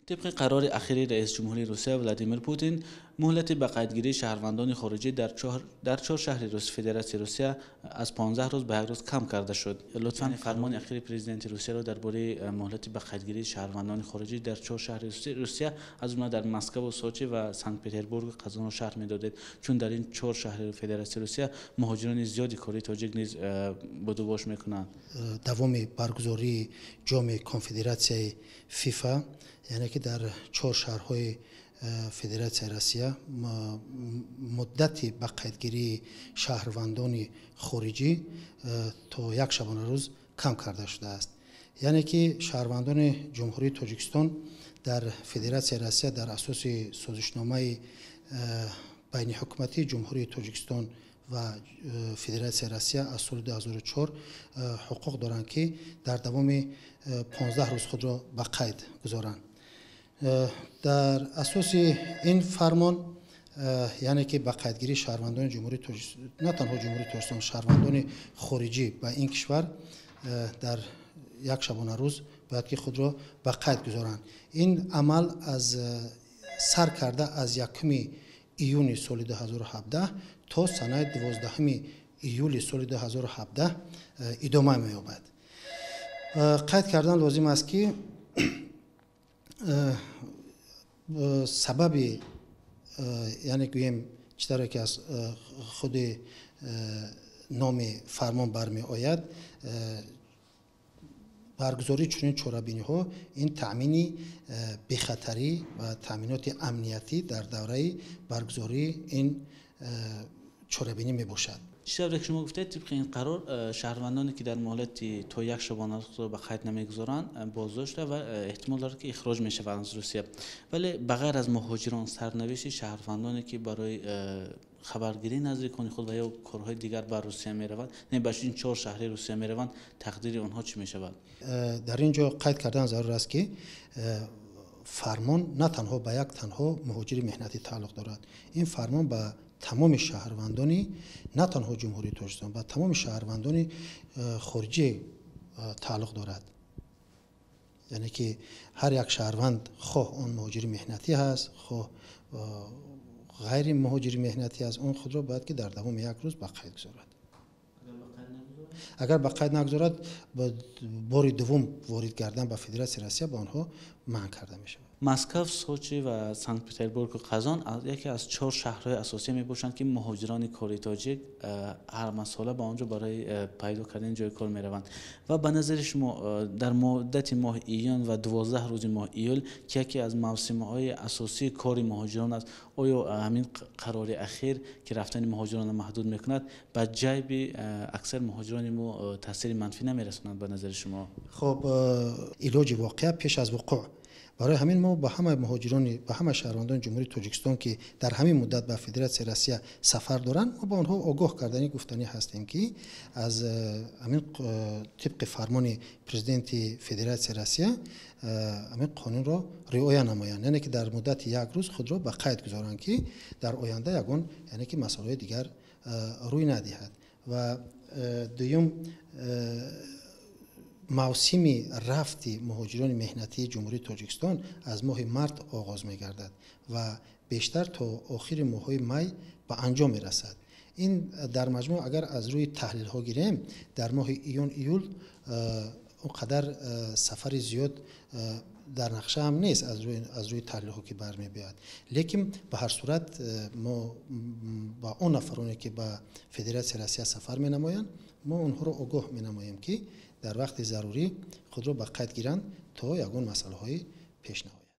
Тибқи қарори ахири раисҷумҳури Русия Владимир Путин, муҳлати ба қайдгирии шаҳрвандони хориҷӣ дар чор шаҳри Федератсияи Русия аз 15 рӯз ба як рӯз кам карда шуд. Лутфан фармони ахири президенти Русияро дар бораи муҳлати ба қайдгирии шаҳрвандони хориҷӣ дар чор шаҳри Русия, аз ҷумла дар Москваву Сочи ва Санкт-Петербургу Қазону шарҳ медодед, чун дар ин чор шаҳри Федератсияи Русия муҳоҷирони зиёди кории тоҷик низ будубош мекунанд. Давоми баргузории ҷоми конфедератсияи ФИФА, яъне ки дар чор шаҳрҳои Федератсияи Россия муддати ба қайдгирии шаҳрвандони хориҷӣ то як шабонарӯз кам карда шудааст. Яъне ки шаҳрвандони Ҷумҳурии Тоҷикистон дар Федератсияи Россия дар асоси созишномаи байниҳукуматии Ҷумҳурии Тоҷикистон ва Федератсияи Россия аз соли 2004 ҳуқуқ доранд, ки дар давоми 15 рӯз худро ба қайд гузоранд. Дар асоси ин фармон, яъне ки ба қайдгирии шаҳрвандони Ҷумҳурии Тоҷикистон, на танҳо Ҷумҳурии Тоҷикистон, шаҳрвандони хориҷӣ ба ин кишвар дар як шабонарӯз бояд ки худро ба қайд гузоранд. Ин амал аз сар карда аз 1 июни соли 2017 то санаи 12 июли соли 2017 идома меёбад. Қайд кардан лозим аст, ки сабаби, яъне гӯем, чӣ тавре ки аз худи номи фармон бармеояд, баргузории чунин чорабиниҳо ин таъмини бехатарӣ ва таъминоти амниятӣ дар давраи баргузории ин чорабинӣ мебошад. Чӣ тавре ки шумо гуфтед, тибқи ин қарор шаҳрвандоне, ки дар муҳлати то як шабонарӯз худро ба қайд намегузоранд, боздошта ва эҳтимол дорад, ки ихроҷ мешаванд аз Русия. Вале ба ғайр аз муҳоҷирон, сарнавишти шаҳрвандоне, ки барои хабаргирии наздикони худ ва ё корҳои дигар ба Русия мераванд, не ба ин чор шаҳри Русия мераванд, тақдири онҳо чӣ мешавад? Дар ин ҷо қайд кардан зарур аст, ки фармон на танҳо ба як танҳо муҳоҷири меҳнатӣ тааллуқ дорад. Ин фармон ба тамоми шаҳрвандони на танҳо Ҷумҳурии Тоҷикистон, ба тамоми шаҳрвандони хориҷӣ тааллуқ дорад. Яъне ки ҳар як шаҳрванд, хоҳ он муҳоҷири меҳнатӣ ҳаст, хоҳ ғайри муҳоҷири меҳнатӣ аст, он худро бояд ки дар давоми як рӯз ба қайд гузорад. Агар ба қайд нагузорад, бори дуввум ворид кардан ба Федератсияи Россия ба онҳо манъ карда мешавад. Москва, Сочи ва Санкт-Петербургу Қазон яке аз чор шаҳрҳои асосӣ мебошанд, ки муҳоҷирони кори тоҷик ҳар масола ба он ҷо барои пайдо кардани ҷои кор мераванд. Ва ба назари шумо, дар муддати моҳи июн ва 12 рӯзи моҳи июл, ки яке аз мавсимҳои асосии кори муҳоҷирон аст, оё ҳамин қарори ахир, ки рафтани муҳоҷиронро маҳдуд мекунад, ба ҷайби аксар муҳоҷирони мо таъсири манфӣ намерасонад ба назари шумо? Хоб, илоҷи воқеа пеш аз вуқӯъ. Барои ҳамин мо ба ҳамаи муҳоҷирони, ба ҳамаи шаҳрвандони Ҷумҳурии Тоҷикистон, ки дар ҳамин муддат ба Федератсияи Россия сафар доранд, мо ба онҳо огоҳ кардани гуфтанӣ ҳастем, ки аз ҳамин тибқи фармони президенти Федератсияи Россия ҳамин қонунро риоя намоянд, яъне ки дар муддати як рӯз худро ба қайд гузоранд, ки дар оянда ягон, яъне ки масъалаҳои дигар рӯй надиҳад. Ва дуюм, мавсими рафти муҳоҷирони меҳнатии Ҷумҳурии Тоҷикистон аз моҳи март оғоз мегардад ва бештар то охири моҳҳои май ба анҷом мерасад. Ин дар маҷмӯъ, агар аз рӯи таҳлилҳо гирем, дар моҳи июн, июл он қадар сафари зиёд дар нақша ҳам нест, аз рӯи таҳлилҳо ки бармебиёяд. Лекин ба ҳар сурат мо ба он нафароне, ки ба Федератсияи Россия сафар менамоянд, мо онҳоро огоҳ менамоем, ки дар вақти зарурӣ худро ба қайд гиранд, то ягон масъалаҳои пеш наояд.